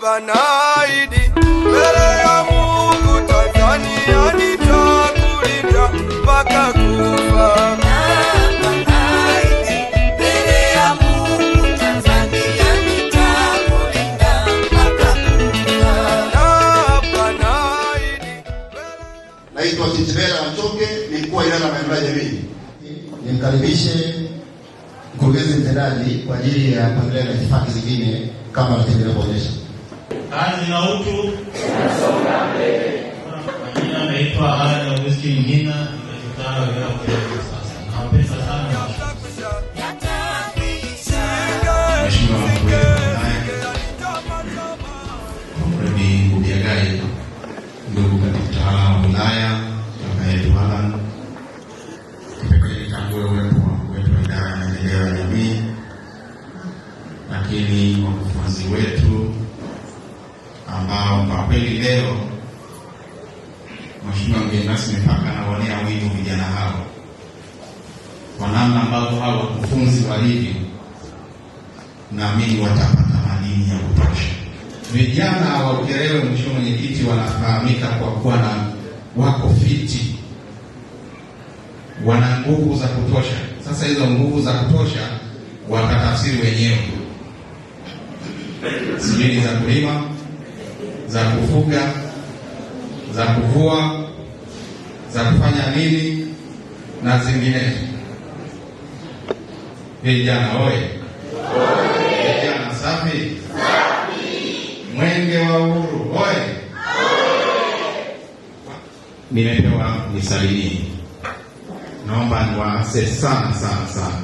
Hapa naahidi mbele ya Mungu, Tanzania nitakulinda mpaka kufa. Hapa naahidi. Naitwa Chinchibela Mchoke, ni mkuu wa idara ya maendeleo ya jamii. Nimkaribishe mkurugenzi mtendaji kwa ajili ya kuendelea na itifaki zingine kama ratiba inavyoonyesha. Kazi na utu. Majina naitwa Alan Augustine Mhina, nimekutana wilaya ya Ukerewe sasa. Nawapenda sana. Mheshimiwa mkuu wetu wa wilaya, Comrade Ngubiagai, ndugu katibu tawala wa wilaya, kaka yetu Alan, kipekee nitambue uwepo wa mkuu wetu wa idara ya maendeleo ya jamii, lakini wakufunzi wetu ambao kwa kweli leo Mheshimiwa mgeni rasmi mpaka anaonea wivu vijana hao kwa namna ambavyo hao wakufunzi walivyo, naamini watapata madini ya kutosha. Vijana wa Ukerewe, Mheshimiwa Mwenyekiti, wanafahamika kwa kuwa na wako fiti, wana nguvu za kutosha. Sasa hizo nguvu za kutosha watatafsiri wenyewe, sijui ni za kulima, za kufuga, za kuvua, za kufanya nini na zinginezo. Vijana oye! Vijana safi! Mwenge wa Uhuru oye! Nimepewa nisalimie, naomba niwaase sana sana sana.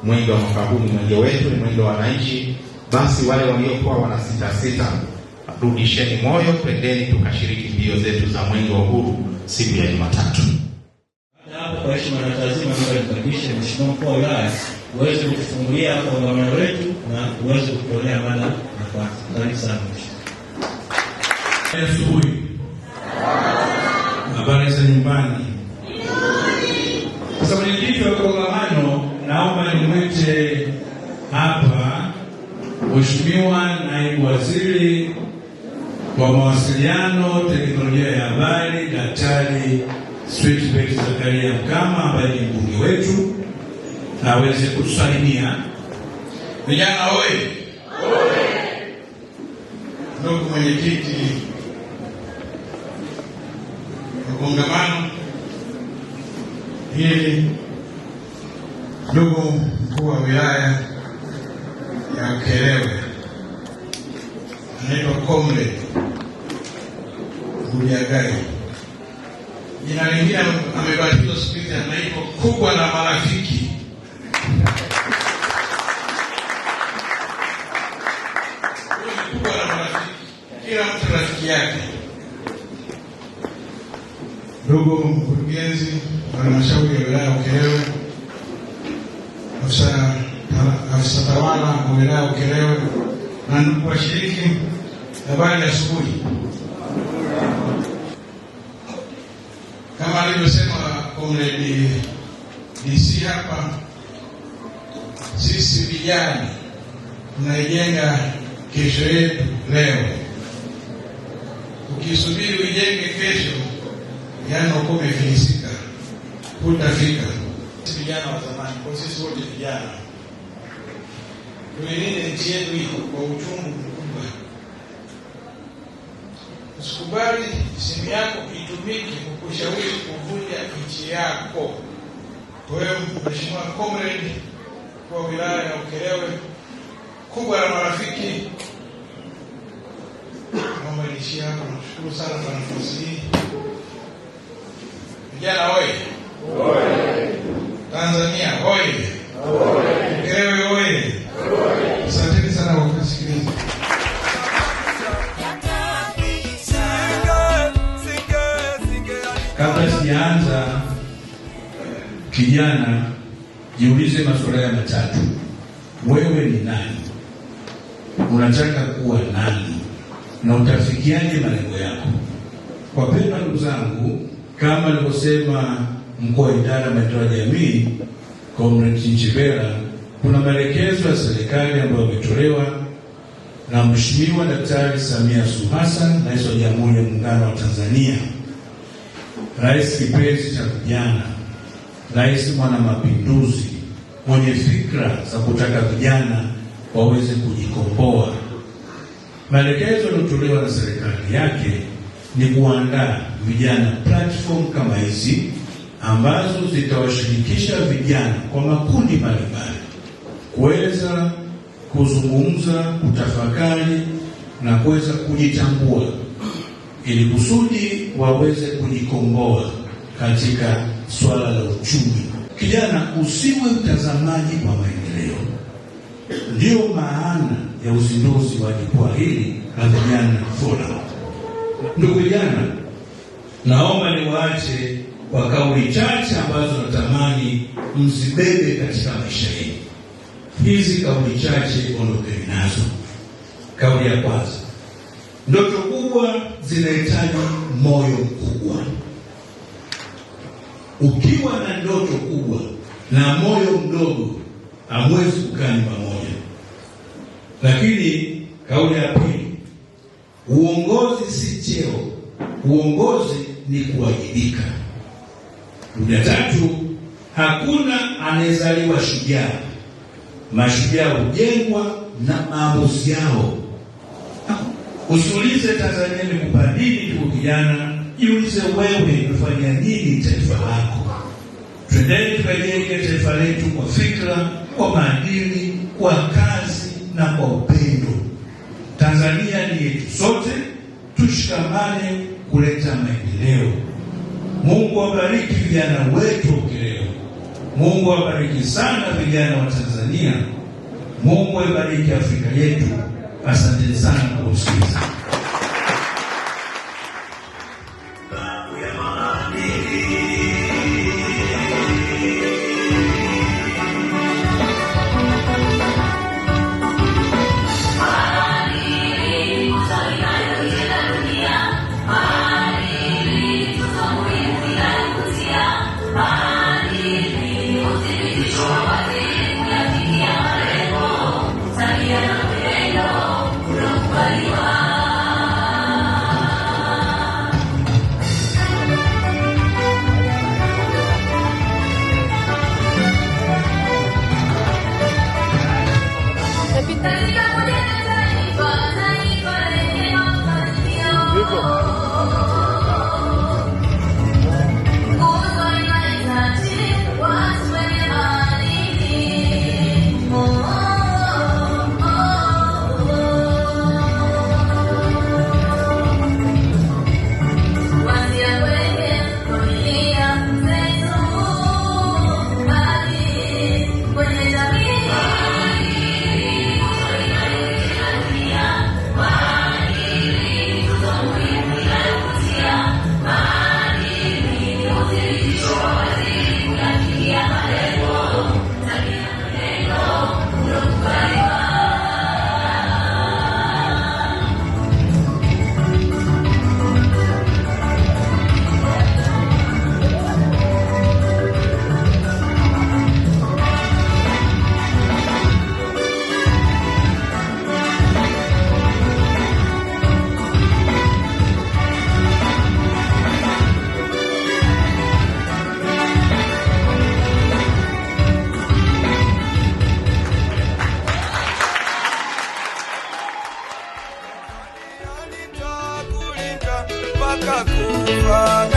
Mwenge wa mwaka huu ni mwenge wetu, ni mwenge wa wananchi. Basi wale waliokuwa wana sita sita, rudisheni moyo, twendeni tukashiriki mbio zetu za Mwenge wa Uhuru siku ya Jumatatu. Baada ya hapo, kwa heshima na taazima, naomba nimkaribishe Mheshimiwa mkuu wa wilaya uweze kutufungulia kongamano letu na uweze kutolea mada ya kwanza. Karibu sana mheshimiwa. Asubuhi. Habari za nyumbani. Sasa mwenyekiti wa kongamano, naomba nimwite hapa Mheshimiwa Naibu Waziri wa Mawasiliano, Teknolojia ya Habari, Daktari Switbert Zakaria Mkama ambaye ni mbunge wetu aweze kutusalimia. Vijana oye! Ndugu mwenyekiti wa kongamano hili, ndugu mkuu wa wilaya ya Ukerewe, anaitwa Comrade Ngubiagai, jina lingine amebatizwa siku hizi anaitwa Kubwa na Marafiki. Huyu ni Kubwa na Marafiki, kila mtu rafiki yake. Ndugu mkurugenzi wa halmashauri ya wilaya ya Ukerewe, afisa tawala wa wilaya ya Ukerewe na ndugu washiriki, habari ya asubuhi. Kama alivyosema Comrade DC hapa, sisi vijana tunaijenga kesho yetu leo. Ukisubiri uijenge kesho, yaani uko umefilisika, hutafika. Sisi vijana wa zamani, kwa sisi wote vijana tuilinde nchi yetu hii kwa uchungu mkubwa. Usikubali simu yako itumike kukushawishi kuvunja nchi yako. Kwa hiyo Mheshimiwa Comrade kwa wilaya ya Ukerewe, Kubwa la Marafiki, naomba niishie hapa. Nashukuru sana kwa nafasi hii. Vijana oye! Tanzania oye! Ukerewe oye! Asanteni sana kwa kusikiliza. Kabla sijaanza, kijana, jiulize maswali haya matatu. Wewe ni nani? Unataka kuwa nani? Na utafikiaje malengo yako? Wapendwa ndugu zangu, kama alivyosema mkuu wa idara ya maendeleo ya jamii Comrade Nchibela, kuna maelekezo ya serikali ambayo yametolewa na Mheshimiwa Daktari Samia Suluhu Hassan, Rais wa Jamhuri ya Muungano wa Tanzania, Rais kipenzi cha vijana, Rais mwana mapinduzi mwenye fikra za kutaka vijana waweze kujikomboa. Maelekezo yaliyotolewa na serikali yake ni kuandaa vijana platform kama hizi ambazo zitawashirikisha vijana kwa makundi mbalimbali kuweza kuzungumza, kutafakari na kuweza kujitambua ili kusudi waweze kujikomboa katika swala la uchumi. Kijana, usiwe mtazamaji wa maendeleo. Ndiyo maana ya uzinduzi wa jukwaa hili la Vijana Forum. Ndugu vijana, naomba niwaache kwa kauli chache ambazo natamani mzibebe katika maisha yenu. Hizi kauli chache ondokeni nazo. Kauli ya kwanza, ndoto kubwa zinahitaji moyo mkubwa. Ukiwa na ndoto kubwa na moyo mdogo, hamwezi kukaa nyumba moja. Lakini kauli ya pili, uongozi si cheo, uongozi ni kuwajibika. Kauli ya tatu, hakuna anayezaliwa shujaa. Mashujaa hujengwa na maamuzi yao. Usiulize Tanzania imekupa nini, ndugu kijana, jiulize wewe umefanya nini taifa lako. Twendeni tukajenge taifa letu kwa fikra, kwa maadili, kwa kazi na kwa upendo. Tanzania ni yetu sote, tushikamane kuleta maendeleo. Mungu awabariki vijana wetu Ukerewe. Mungu awabariki sana vijana wa Tanzania. Mungu aibariki Afrika yetu. Asante sana kwa kusikiliza. Kufa.